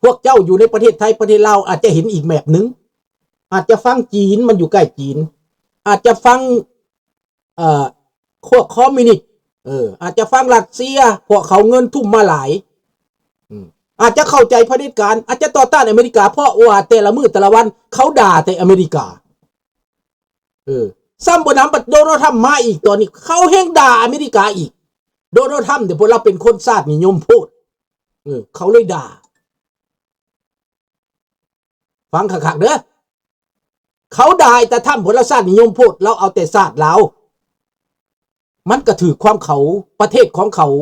ພວກເຈົ້າຢູ່ໃນປະເທດໄທ ປະເທດລາວ ອາດຈະເຫັນອີກແບບໜຶ່ງ, ອາດຈະຟັງຈີນ ມັນຢູ່ໃກ້ຈີນ, ອາດຈະຟັງ ເອີ ພວກຄອມມິວນິດ ເອີ ອາດຈະຟັງຣັດເຊຍ ພວກເຂົາເງິນທຸ່ມມາຫຼາຍ ອາດຈະເຂົ້າໃຈຜະເດັດການ ອາດຈະຕໍ່ຕ້ານອາເມລິກາ ເພາະວ່າແຕ່ລະມື້ແຕ່ລະວັນເຂົາດ່າແຕ່ອາເມລິກາ ເອີ ຊ້ຳບໍ່ໜຳ ບັດໂດນັລທຳມາອີກ ຕອນນີ້ເຂົາແຮ່ງດ່າອາເມລິກາອີກ. ໂດນັລທຳເດ ເພາະລາວເປັນຄົນຊາດນິຍົມໂພດ ເອີ ເຂົາເລີຍດ່າ. ຟັງຄັກໆເດີ ເຂົາດ່າແຕ່ທຳ ເພາະລາວຊາດນິຍົມໂພດ ລາວເອົາແຕ່ຊາດລາວ. ມັນກະຖືກຂອງເຂົາ ປະເທດຂອງເຂົາ.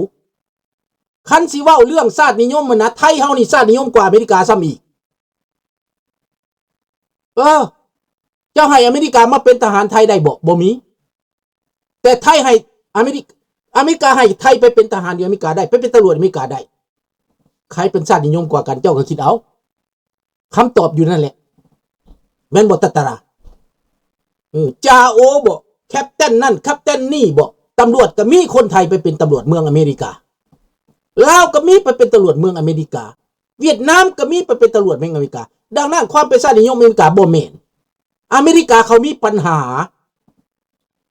ຄັນຊິເວົ້າເລື່ອງຊາດນິຍົມຫັ້ນນະ ໄທເຮົານີ້ຊາດນິຍົມກວ່າອາເມລິກາຊ້ຳອີກ. ເອີ ເຈົ້າໃຫ້ອາເມລິກາມາເປັນທະຫານໄທໄດ້ບໍ່? ບໍ່ມີ. ແຕ່ໄທໃຫ້ອາເມລິກ- ອາເມລິກາໃຫ້ໄທໄປເປັນທະຫານຢູ່ອາເມລິກາໄດ້ ໄປເປັນຕຳຫຼວດອາເມລິກາໄດ້. ໃຜເປັນຊາດນິຍົມກວ່າກັນ ເຈົ້າກໍຄິດເອົາ. ຄຳຕອບຢູ່ນັ້ນແຫຼະ ແມ່ນບໍ່ ຕັດຕະລາ? ເອີ ຈ່າໂອບໍ? ແຄັບເຕັນນັ້ນ ແຄັບເຕັນນີ້ບໍ? ຕຳຫຼວດກໍມີຄົນໄທໄປເປັນຕຳຫຼວດເມືອງອາເມລິກາ. ລາວກໍມີໄປເປັນຕຳຫຼວດເມືອງອາເມລິກາ. ຫວຽດນາມກໍມີໄປເປັນຕຳຫຼວດເມືອງອາເມລິກາ. ດັ່ງນັ້ນ ຄວາມເປັນຊາດນິຍົມອາເມລິກາບໍ່ແມ່ນ. ອາເມລິກາເຂົາມີບັນຫາ.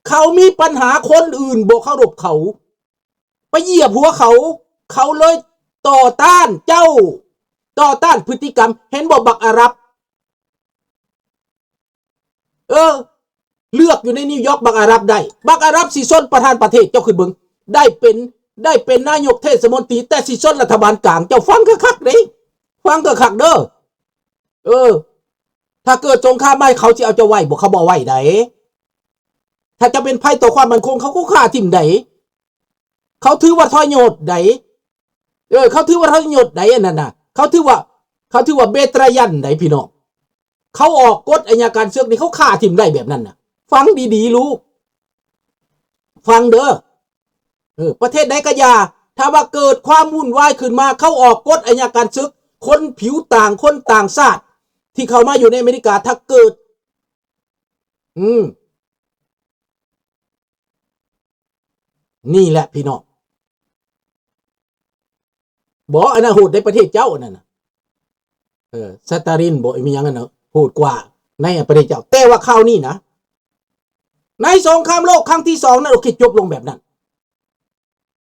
ເຂົາມີບັນຫາ ຄົນອື່ນບໍ່ເຄົາລົບເຂົາ. ໄປຢຽບຫົວເຂົາ ເຂົາເລີຍຕໍ່ຕ້ານເຈົ້າ ຕໍ່ຕ້ານພຶດຕິກຳ. ເຫັນບໍ່ ບັກອາຣັບ? ເອີ ເລືອກຢູ່ໃນນິວຢອກ ບັກອາຣັບໄດ້ ບັກອາຣັບຊິຊົນປະທານປະເທດ ເຈົ້າຄິດເບິ່ງ ໄດ້ເປັນ ໄດ້ເປັນນາຍົກເທດສະມົນຕີ ແຕ່ຊິຊົນລັດຖະບານກາງ. ເຈົ້າຟັງຄັກໆເດ້ ຟັງຄັກໆເດີ. ເອີ ຖ້າເກີດສົງຄາມມາ ເຂົາຊິເອົາເຈົ້າໄວ້ບໍ່? ເຂົາບໍ່ໄວ້ໃດ. ຖ້າເຈົ້າເປັນໄພຕໍ່ຄວາມໝັ້ນຄົງ ເຂົາກໍຂ້າຖິ້ມໃດ. ເຂົາຖືວ່າທໍຍໂຫຍດໃດ. ເອີ ເຂົາຖືວ່າທໍຍໂຫຍດໃດ ອັນນັ້ນນະ. ເຂົາຖືວ່າ ເຂົາຖືວ່າເບຕຣາຢັນໃດ ພີ່ນ້ອງ. ເຂົາອອກກົດໄອຍະການເສິກນີ້ ເຂົາຂ້າຖິ້ມໄດ້ແບບນັ້ນນະ. ຟັງດີໆລູກ ຟັງເດີ. ເອີ ປະເທດໃດກໍຢ່າ ຖ້າວ່າເກີດຄວາມວຸ້ນວາຍຂຶ້ນມາ ເຂົາອອກກົດໄອຍະການເສິກ. ຄົນຜິວຕ່າງ ຄົນຕ່າງຊາດທີ່ເຂົ້າມາຢູ່ໃນອາເມລິກາ ຖ້າເກີດ ອືມ ນີ້ແຫຼະພີ່ນ້ອງ. ບໍ່ ອັນນັ້ນໂຫດໃນປະເທດເຈົ້າ ອັນນັ້ນນະ. ເອີ ສະຕາລິນບໍ ອີ່ຫຍັງນັ້ນນະ ໂຫດກວ່າໃນປະເທດເຈົ້າ. ແຕ່ວ່າຄາວນີ້ນະ ໃນສົງຄາມໂລກຄັ້ງທີສອງນັ້ນ ໂອເຄ ຈົບລົງແບບນັ້ນ.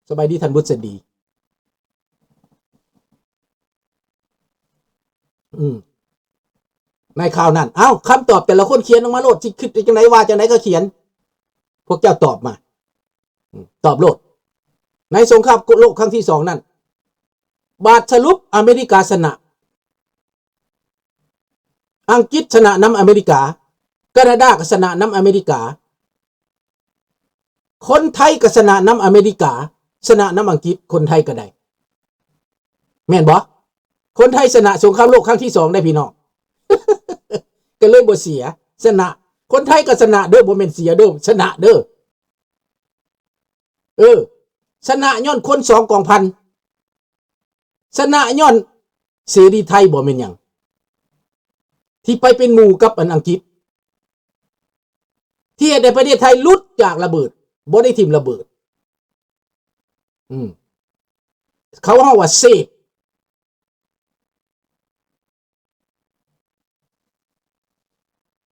ສະບາຍດີທ່ານບຸດເສດດີ. ອືມ ໃນຄາວນັ້ນ ເອົ້າ ຄຳຕອບແຕ່ລະຄົນຂຽນອອກມາໂລດ ຊິຄິດຈັ່ງໃດ ວ່າຈັ່ງໃດກໍຂຽນ ພວກເຈົ້າຕອບມາ. ອືມ ຕອບໂລດ. ໃນສົງຄາມໂລກຄັ້ງທີສອງນັ້ນ ບາດສະຫຼຸບອາເມລິກາຊະນະ ອັງກິດຊະນະນຳອາເມລິກາ, ການາດາກໍຊະນະນຳອາເມລິກາ, ຄົນໄທກໍຊະນະນຳອາເມລິກາ, ຊະນະນຳອັງກິດ, ຄົນໄທກໍໄດ້ ແມ່ນບໍ່? ຄົນໄທຊະນະສົງຄາມໂລກຄັ້ງທີສອງໄດ້ພີ່ນ້ອງ ກໍເລີຍບໍ່ເສຍ ຊະນະ. ຄົນໄທກໍຊະນະເດີ້ ບໍ່ແມ່ນເສຍເດີ້ ຊະນະເດີ້. ເອີ ຊະນະຍ້ອນຄົນສອງກອງພັນ ຊະນະຍ້ອນເສລີໄທບໍ່ແມ່ນຫຍັງ ທີ່ໄປເປັນໝູ່ກັບອັນອັງກິດ ທີ່ເຮັດໃຫ້ປະເທດໄທຫຼຸດຈາກລະເບີດ ບໍ່ໄດ້ຖິ້ມລະເບີດ. ອືມ ເຂົາເວົ້າວ່າເສບ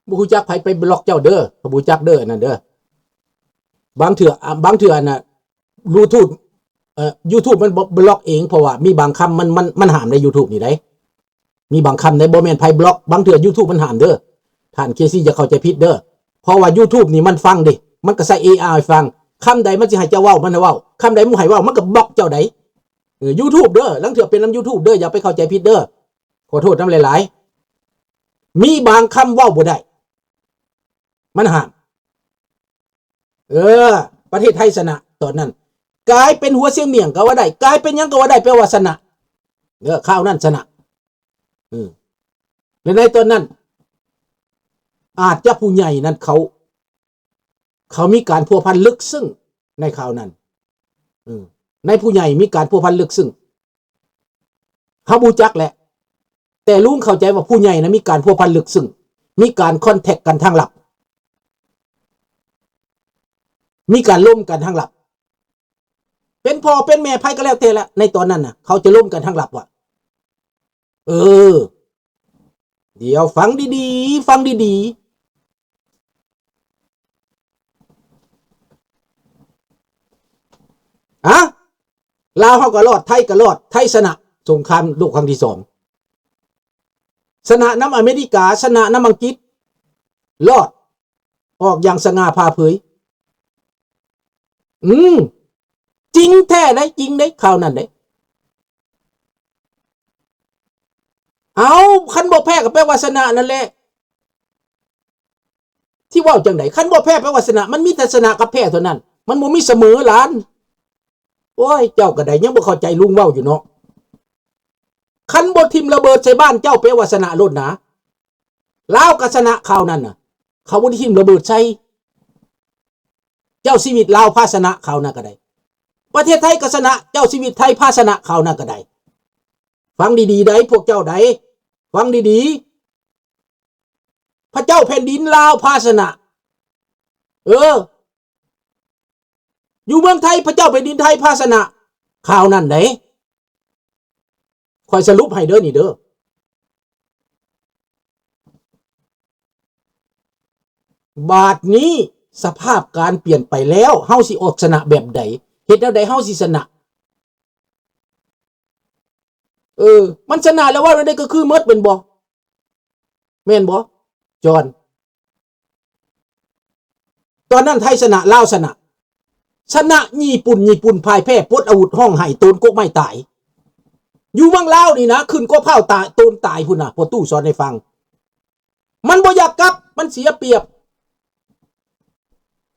ບໍ່ຮູ້ຈັກໃຜໄປບລັອກເຈົ້າເດີ ບໍ່ຮູ້ຈັກເດີ ອັນນັ້ນເດີ. ບາງເທື່ອ ອາ ບາງເທື່ອອັນນ່ະ YouTube ເອີ YouTube ມັນບ ບລັອກເອງ ເພາະວ່າມີບາງຄຳມັນ ມັນ ມັນຫ້າມໃນ YouTube ນີ້ໃດ໋ ມີບາງຄຳໃດ໋ ບໍ່ແມ່ນໃຜບລັອກ ບາງເທື່ອ YouTube ມັນຫ້າມເດີ. ທ່ານ KC ຢ່າເຂົ້າໃຈຜິດເດີ ເພາະວ່າ YouTube ນີ້ມັນຟັງເດ້ ມັນກໍໃຊ້ ເອໄອ ຟັງ ຄຳໃດມັນຊິໃຫ້ເຈົ້າເວົ້າ ມັນເວົ້າ ຄຳໃດບໍ່ໃຫ້ເວົ້າ ມັນກໍບລັອກເຈົ້າໃດ໋. ເອີ YouTube ເດີ ລາງເທື່ອເປັນນຳ YouTube ເດີ ຢ່າໄປເຂົ້າໃຈຜິດເດີ ຂໍໂທດນຳຫຼາຍໆ. ມີບາງຄຳເວົ້າບໍ່ໄດ້ ມັນຫ້າມ. ເອີ ປະເທດໄທຊະນະຕອນນັ້ນ ກາຍເປັນຫົວຊຽງໝ້ຽງກໍວ່າໄດ້ ກາຍເປັນຫຍັງກໍວ່າໄດ້ ແປວ່າຊະນະ ເອີ ຄາວນັ້ນຊະນະ. ເອີ ແລະ ໃນຕອນນັ້ນ ອາດຈະຜູ້ໃຫຍ່ນັ້ນເຂົາ ເຂົາມີການພົວພັນເລິກເຊິ່ງໃນຄາວນັ້ນ ເອີ ໃນຜູ້ໃຫຍ່ມີການພົວພັນເລິກເຊິ່ງ ເຮົາບໍ່ຮູ້ຈັກແຫຼະ ແຕ່ລຸງເຂົ້າໃຈວ່າຜູ້ໃຫຍ່ນະມີການພົວພັນເລິກເຊິ່ງ ມີການຄອນແທັກກັນທາງລັບ ມີການລົມກັນທາງລັບ ເປັນພໍ່ເປັນແມ່ໃຜກໍແລ້ວແຕ່ລະ ໃນຕອນນັ້ນນະ ເຂົາຈະລົມກັນທາງລັບວ່າ ເອີ ດຽວຟັງດີໆ ຟັງດີໆ. ອະ ລາວເຮົາກໍລອດ ໄທກໍລອດ ໄທຊະນະສົງຄາມໂລກຄັ້ງທີສອງ ຊະນະນຳອາເມລິກາ ຊະນະນຳອັງກິດ ລອດ ອອກຢ່າງສະຫງ່າຜ່າເຜີຍ. ອືມ ຈິງແທ້ໃດ໋ ຈິງໃດ໋ ຂ່າວນັ້ນໃດ໋. ເອົ້າ ຄັນບໍ່ແພ້ກໍແປວ່າຊະນະນັ້ນແຫຼະ ທີ່ເວົ້າຈັ່ງໃດ? ຄັນບໍ່ແພ້ແປວ່າຊະນະ ມັນມີແຕ່ຊະນະກັບແພ້ເທົ່ານັ້ນ ມັນບໍ່ມີສະເໝີຫຼານ. ໂອ້ຍ ເຈົ້າກໍໄດ້ ຍັງບໍ່ເຂົ້າໃຈລຸງເວົ້າຢູ່ເນາະ. ຄັນບໍ່ຖິ້ມລະເບີດໃສ່ບ້ານເຈົ້າ ແປວ່າຊະນະໂລດນາ. ລາວກໍຊະນະ ຄາວນັ້ນນະ ເຂົາບໍ່ໄດ້ຖິ້ມລະເບີດໃສ່. ເຈົ້າຊີວິດລາວພາຊະນະ ຄາວນັ້ນກໍໄດ້. ປະເທດໄທກໍຊະນະ ເຈົ້າຊີວິດໄທພາຊະນະ ຄາວນັ້ນກໍໄດ້. ຟັງດີໆ ໄດ໋ ພວກເຈົ້າໄດ໋ ຟັງດີໆ. ພະເຈົ້າແຜ່ນດິນລາວພາຊະນະ ເອີ ຢູ່ເມືອງໄທ ພະເຈົ້າແຜ່ນດິນໄທພາຊະນະ ຄາວນັ້ນໃດ໋. ຂ້ອຍສະຫຼຸບໃຫ້ເດີນີ້ເດີ. ບາດນີ້ສະພາບການປ່ຽນໄປແລ້ວ ເຮົາຊິອອກຊະນະແບບໃດ? ເຮັດແນວໃດເຮົາຊິຊະນະ? ເອີ ມັນຊະນະແລ້ວ ເວົ້າແນວໃດກໍຄືໝົດ ແມ່ນບໍ່? ແມ່ນບໍ່ ຈອນ? ຕອນນັ້ນໄທຊະນະ ລາວຊະນະ ຊະນະຍີ່ປຸ່ນ ຍີ່ປຸ່ນພ່າຍແພ້ ປົດອາວຸດ ຮ້ອງໄຫ້ ໂຕນກົກໄມ້ຕາຍ. ຢູ່ເມືອງລາວນີ້ນະ ຂຶ້ນກົກພ້າວຕາຍ ໂຕນຕາຍພຸ້ນນະ ພໍ່ຕູ້ສອນໃຫ້ຟັງ. ມັນບໍ່ຢາກກັບ ມັນເສຍປຽບ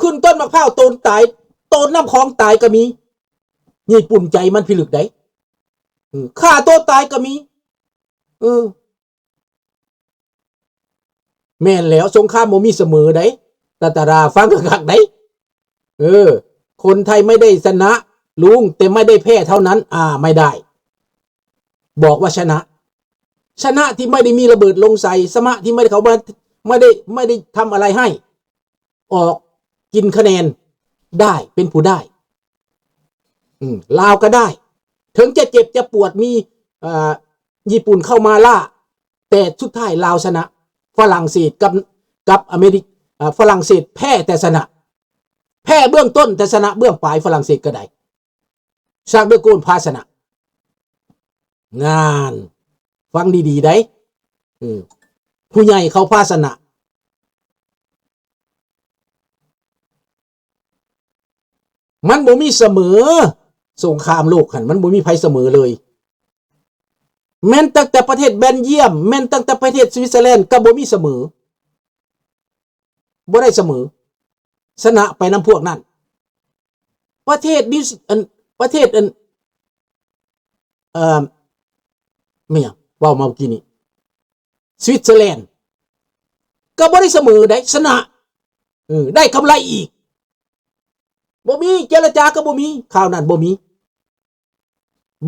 ຂຶ້ນຕົ້ນໝາກພ້າວໂຕນຕາຍ ໂຕນນ້ຳຂອງຕາຍກໍມີ. ຍີ່ປຸ່ນໃຈມັນພິລຶກໃດ໋ ເອີ ຂ້າໂຕຕາຍກໍມີ. ເອີ ແມ່ນແລ້ວ ສົງຄາມບໍ່ມີສະເໝີໃດ໋ ຕາຕາດາ ຟັງຄັກໆໃດ໋. ເອີ ຄົນໄທໄມ່ໄດ້ຊະນະລຸງ ແຕ່ໄມ່ໄດ້ແພ້ເທົ່ານັ້ນ. ອາ ໄມ່ໄດ້ ບອກວ່າຊະນະ ຊະນະທີ່ໄມ່ໄດ້ມີລະເບີດລົງໃສ່ ຊະນະທີ່ໄມ່ໄດ້ເຂົ້າມາ ໄມ່ໄດ້ ໄມ່ໄດ້ທຳອະໄລໃຫ້ ອອກກິນຄະແນນໄດ້ ເປັນຜູ້ໄດ້. ອືມ ລາວກໍໄດ້ ເຖິງຈະເຈັບຈະປວດ ມີ ເອີ ຍີ່ປຸ່ນເຂົ້າມາລ້າ ແຕ່ສຸດທ້າຍລາວຊະນະ. ຝຣັ່ງເສດກັບ ກັບອາເມລິກ ເອີ ຝຣັ່ງເສດແພ້ແຕ່ຊະນະ ແພ້ເບື້ອງຕົ້ນ ແຕ່ຊະນະເບື້ອງປາຍ. ຝຣັ່ງເສດກໍໄດ້ ຊາກເດີໂກນພາຊະນະ. ນານ ຟັງດີໆໃດ໋ ເອີ ຜູ້ໃຫຍ່ເຂົາພາຊະນະ. ມັນບໍ່ມີສະເໝີ ສົງຄາມໂລກຫັ້ນ ມັນບໍ່ມີໃຜສະເໝີເລີຍ. ແມ່ນຕັ້ງແຕ່ປະເທດເບນຢຽມ ແມ່ນຕັ້ງແຕ່ປະເທດສະວິດເຊີແລນ ກໍບໍ່ມີສະເໝີ ບໍ່ໄດ້ສະເໝີ ຊະນະໄປນຳພວກນັ້ນ. ປະເທດນິວ ອັນ ປະເທດ ອັນ ເອີ ແມ່ນຫຍັງ ເວົ້າມາເມື່ອກີ້ນີ້ ສະວິດເຊີແລນ ກໍບໍ່ໄດ້ສະເໝີໃດ໋ ຊະນະ ເອີ ໄດ້ກຳໄລອີກ. ບໍ່ມີ ເຈລະຈາກໍບໍ່ມີ ຄາວນັ້ນບໍ່ມີ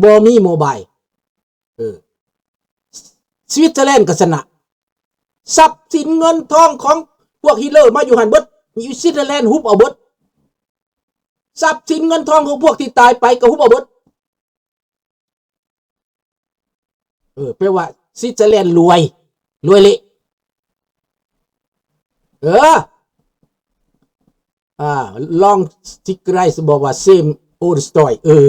ບໍ່ມີໂມບາຍ. ເອີ ສະວິດເຊີແລນກໍຊະນະ ຊັບສິນເງິນທອງຂອງພວກຮິດເລີມາຢູ່ຫັ້ນເບິດ ຢູ່ສະວິດເຊີແລນຮຸບເອົາເບິດ ຊັບສິນເງິນທອງຂອງພວກທີ່ຕາຍໄປກໍຮຸບເອົາເບິດ. ເອີ ແປວ່າສະວິດເຊີແລນລວຍ ລວຍເລະ. ເອີ ອາ ລອງສະກຣາຍບອກວ່າ same old story. ເອີ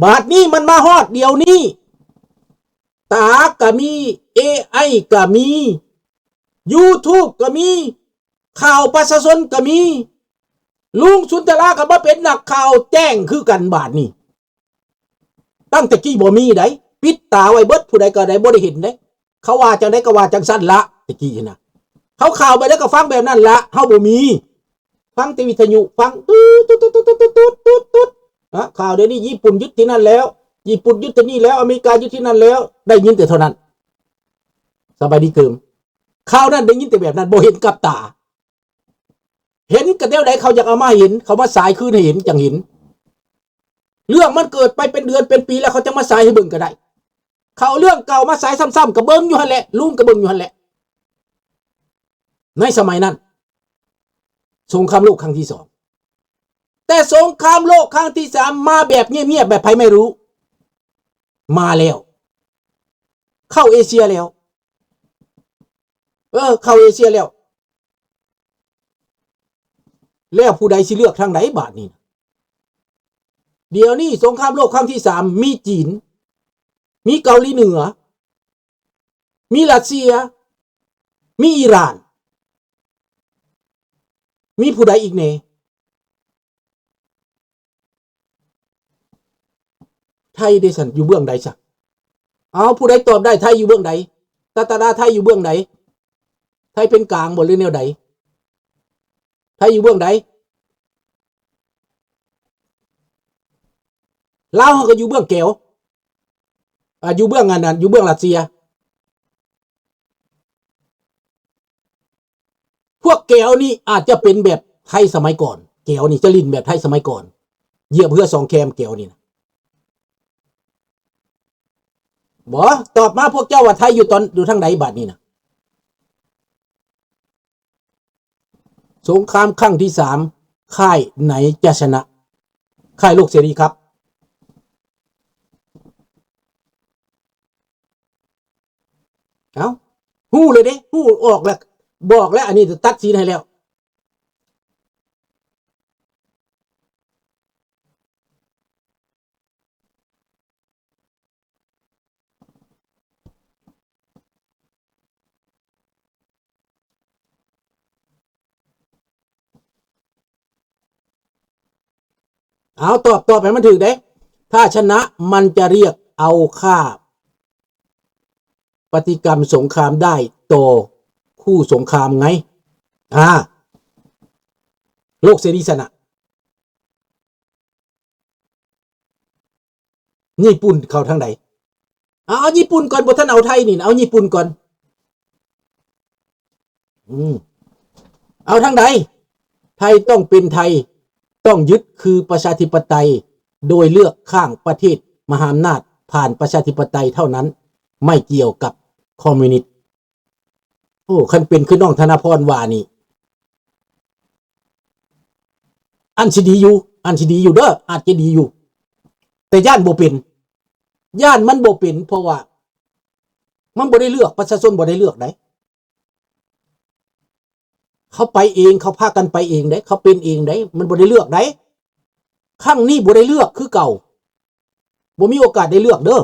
ບາດນີ້ມັນມາຮອດດຽວນີ້ ຕາກະມີ ເອໄອກະມີ ຢູທູບກະມີ ຂ່າວປະຊາຊົນກະມີ ລຸງສຸນທະລາກະມາເປັນນັກຂ່າວແຈ້ງຄືກັນບາດນີ້. ຕັ້ງແຕ່ກີ້ບໍ່ມີໃດ໋ ປິດຕາໄວ້ເບິດ ຜູ້ໃດກໍໄດ້ບໍ່ໄດ້ເຫັນເດ້. ເຂົາວ່າຈັ່ງໃດກໍວ່າຈັ່ງຊັ້ນລະ ແຕ່ກີ້ຫັ້ນນະ ເຮົາຂ່າວແບບໃດກໍຟັງແບບນັ້ນລະ ເຮົາບໍ່ມີ. ຟັງແຕ່ວິທະຍຸ ຟັງຕຸດໆ ນະ ຂ່າວດຽວນີ້ຍີ່ປຸ່ນຍຶດທີ່ນັ້ນແລ້ວ ຍີ່ປຸ່ນຍຶດທີ່ນີ້ແລ້ວ ອາເມລິກາຍຶດທີ່ນັ້ນແລ້ວ ໄດ້ຍິນແຕ່ເທົ່ານັ້ນ. ສະບາຍດີເກີມ ຂ່າວນັ້ນໄດ້ຍິນແຕ່ແບບນັ້ນ ບໍ່ເຫັນກັບຕາ. ເຫັນກໍແນວໃດເຂົາຢາກເອົາມາໃຫ້ເຫັນ ເຂົາມາສາຍຄືນໃຫ້ເຫັນ ຈັ່ງເຫັນ. ເລື່ອງມັນເກີດໄປເປັນເດືອນເປັນປີແລ້ວ ເຂົາຈະມາສາຍໃຫ້ເບິ່ງກໍໄດ້. ເຂົາເອົາເລື່ອງເກົ່າມາສາຍຊ້ຳໆ ກໍເບິ່ງຢູ່ຫັ້ນແຫຼະ ລຸງກໍເບິ່ງຢູ່ຫັ້ນແຫຼະ. ໃນສະໄໝນັ້ນ ສົງຄາມໂລກຄັ້ງທີສອງ ແຕ່ສົງຄາມໂລກຄັ້ງທີສາມມາແບບງຽບໆ ແບບໃຜໄມ່ຮູ້ ມາແລ້ວ. ເຂົ້າເອເຊຍແລ້ວ ເອີ ເຂົ້າເອເຊຍແລ້ວ ແລ້ວຜູ້ໃດຊິເລືອກທາງໃດບາດນີ້? ດຽວນີ້ສົງຄາມໂລກຄັ້ງທີສາມ ມີຈີນ ມີເກົາຫຼີເໜືອ ມີຣັດເຊຍ ມີອີຣານ ມີຜູ້ໃດອີກແດ່? ໄທເດຊັ້ນ ຢູ່ເບື້ອງໃດຊະ? ເອົາ ຜູ້ໃດຕອບໄດ້ ໄທຢູ່ເບື້ອງໃດ? ຕາຕາດາ ໄທຢູ່ເບື້ອງໃດ? ໄທເປັນກາງບໍ່ ຫຼືແນວໃດ? ໄທຢູ່ເບື້ອງໃດ? ລາວເຮົາກໍຢູ່ເບື້ອງແກວ ອາ ຢູ່ເບື້ອງອັນນັ້ນ ຢູ່ເບື້ອງຣັດເຊຍ. ພວກແກວນີ້ອາດຈະເປັນແບບໄທສະໄໝກ່ອນ ແກວນີ້ຈະຫຼິ້ນແບບໄທສະໄໝກ່ອນ ຢຽບເຮືອສອງແຄມແກວນີ້ນະ. ບໍ່ ຕອບມາ ພວກເຈົ້າວ່າໄທຢູ່ຕອນ ຢູ່ທາງໃດບາດນີ້ນະ? ສົງຄາມຄັ້ງທີສາມ ຄ້າຍໃນຈະຊະນະ ຄ້າຍໂລກເສລີຄັບ. ເອົ້າ ຮູ້ເລີຍເດ້ ຮູ້ອອກແລ້ວ ບອກແລ້ວ ອັນນີ້ຕັດສິນໃຫ້ແລ້ວ. ເອົາ ຕອບ ຕອບໃຫ້ມັນຖືກເດ້. ຖ້າຊະນະ ມັນຈະຮຽກເອົາຄ່າປະຕິກຳສົງຄາມໄດ້ຕໍ່ຄູ່ສົງຄາມໄງ. ອາ ໂລກເສລີຊະນະ. ຍີ່ປຸ່ນເຂົ້າທາງໃດ? ເອົາ ເອົາຍີ່ປຸ່ນກ່ອນ ບໍ່ທັນເອົາໄທນີ້ນະ ເອົາຍີ່ປຸ່ນກ່ອນ. ອືມ ເອົາທາງໃດ? ໄທຕ້ອງເປັນໄທ ຕ້ອງຍຶດຄືປະຊາທິປະໄຕ ໂດຍເລືອກຂ້າງປະເທດມະຫາອຳນາດ ຜ່ານປະຊາທິປະໄຕເທົ່ານັ້ນ ໄມ່ກ່ຽວກັບຄອມມິວນິດ. ໂອ້ ຄັນເປັນຄືນ້ອງທະນາພອນວ່ານີ້ ອັນຊິດີຢູ່ ອັນຊິດີຢູ່ເດີ ອາດຈະດີຢູ່ ແຕ່ຢ້ານບໍ່ເປັນ ຢ້ານມັນບໍ່ເປັນ ເພາະວ່າມັນບໍ່ໄດ້ເລືອກ ປະຊາຊົນບໍ່ໄດ້ເລືອກໃດ. ເຂົາໄປເອງ ເຂົາພາກັນໄປເອງເດ້ ເຂົາເປັນເອງເດ້ ມັນບໍ່ໄດ້ເລືອກໃດ. ຄັ້ງນີ້ບໍ່ໄດ້ເລືອກຄືເກົ່າ ບໍ່ມີໂອກາດໄດ້ເລືອກເດີ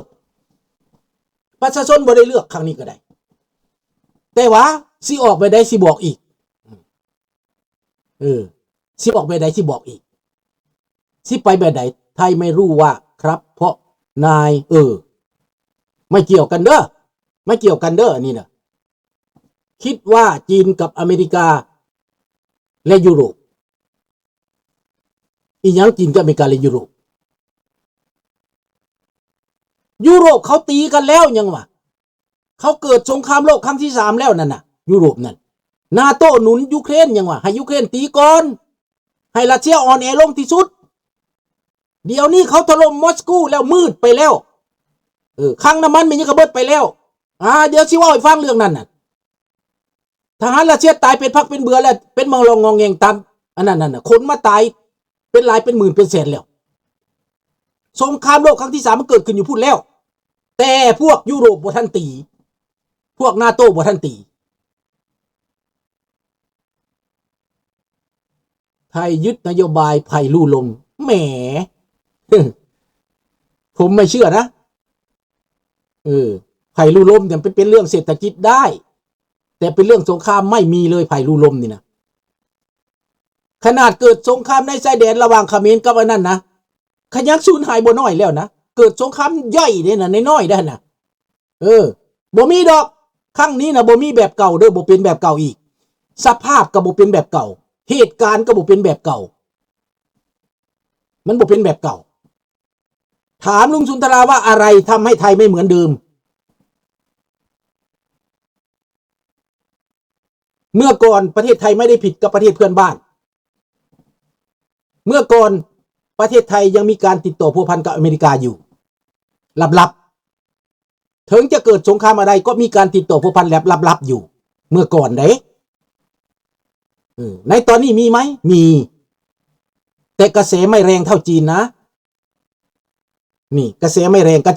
ປະຊາຊົນບໍ່ໄດ້ເລືອກຄັ້ງນີ້ກໍໄດ້ ແຕ່ວ່າຊິອອກແບບໃດຊິບອກອີກ ເອີ ຊິອອກແບບໃດຊິບອກອີກ ຊິໄປແບບໃດ ໄທໄມ່ຮູ້ວ່າ ຄັບ ເພາະນາຍ ເອີ ໄມ່ກ່ຽວກັນເດີ ໄມ່ກ່ຽວກັນເດີ ອັນນີ້ນະ. ຄິດວ່າຈີນກັບອາເມລິກາ ແລະ ຢູໂຣບ ອີຫຍັງຈີນກັບອາເມລິກາ ແລະ ຢູໂຣບ? ຢູໂຣບເຂົາຕີກັນແລ້ວ ຍັງວ່າ ເຂົາເກີດສົງຄາມໂລກຄັ້ງທີສາມແລ້ວນັ້ນນະ ຢູໂຣບນັ້ນ ນາໂຕໜູນຢູເຄຣນ ຍັງວ່າ ໃຫ້ຢູເຄຣນຕີກ່ອນ ໃຫ້ຣັດເຊຍອ່ອນແອລົງທີ່ສຸດ. ດຽວນີ້ເຂົາຖະຫຼົ່ມມອສກູແລ້ວ ມືດໄປແລ້ວ ເອີ ຄັງນ້ຳມັນແມ່ນຫຍັງກໍເບິດໄປແລ້ວ. ອາ ດຽວຊິເວົ້າໃຫ້ຟັງເລື່ອງນັ້ນນະ ທະຫານຣັດເຊຍຕາຍເປັນພັກເປັນເບືອແລ້ວ ເປັນມັງລອງງອງແງງຕາມ ອັນນັ້ນນັ້ນນະ ຄົນມາຕາຍເປັນຫຼາຍເປັນໝື່ນເປັນແສນແລ້ວ. ສົງຄາມໂລກຄັ້ງທີສາມມັນເກີດຂຶ້ນຢູ່ພຸ້ນແລ້ວ ແຕ່ພວກຢູໂຣບບໍ່ທັນຕີ ພວກນາໂຕບໍ່ທັນຕີ. ໄທຍຶດນະໂຍບາຍໃຜຮູ້ລົມ ແໝ ຜົມໄມ່ເຊື່ອນະ ເອີ ໃຜຮູ້ລົມນີ້ມັນເປັນເລື່ອງເສດຖະກິດໄດ້ ແຕ່ເປັນເລື່ອງສົງຄາມໄມ່ມີເລີຍ ໃຜຮູ້ລົມນີ້ນະ. ຂະໜາດເກີດສົງຄາມໃນຊາຍແດນລະຫວ່າງຂະເໝນກັບອັນນັ້ນນະ ຂະຍັງສູນຫາຍບໍ່ນ້ອຍແລ້ວນະ ເກີດສົງຄາມໃຫຍ່ເດ້ນະ ນ້ອຍໆໄດ້ນະ. ເອີ ບໍ່ມີດອກ ຄັ້ງນີ້ນະ ບໍ່ມີແບບເກົ່າເດີ ບໍ່ເປັນແບບເກົ່າອີກ ສະພາບກໍບໍ່ເປັນແບບເກົ່າ ເຫດການກໍບໍ່ເປັນແບບເກົ່າ ມັນບໍ່ເປັນແບບເກົ່າ. ຖາມລຸງສຸນທະລາວ່າ ອະໄລທຳໃຫ້ໄທໄມ່ເໝືອນເດີມ? ເມື່ອກ່ອນປະເທດໄທໄມ່ໄດ້ຜິດກັບປະເທດເພື່ອນບ້ານ. ເມື່ອກ່ອນປະເທດໄທຍັງມີການຕິດຕໍ່ພົວພັນກັບອາເມລິກາຢູ່ ລັບໆ. ເຖິງຈະເກີດສົງຄາມອາໄລ ກໍມີການຕິດຕໍ່ພົວພັນແບບລັບໆຢູ່ ເມື່ອກ່ອນເດ້. ເອີ ໃນຕອນນີ້ມີໄໝ? ມີ ແຕ່ກະແສໄມ່ແຮງເທົ່າຈີນນະ. ນີ້ ກະແສໄມ່ແຮງ ກະ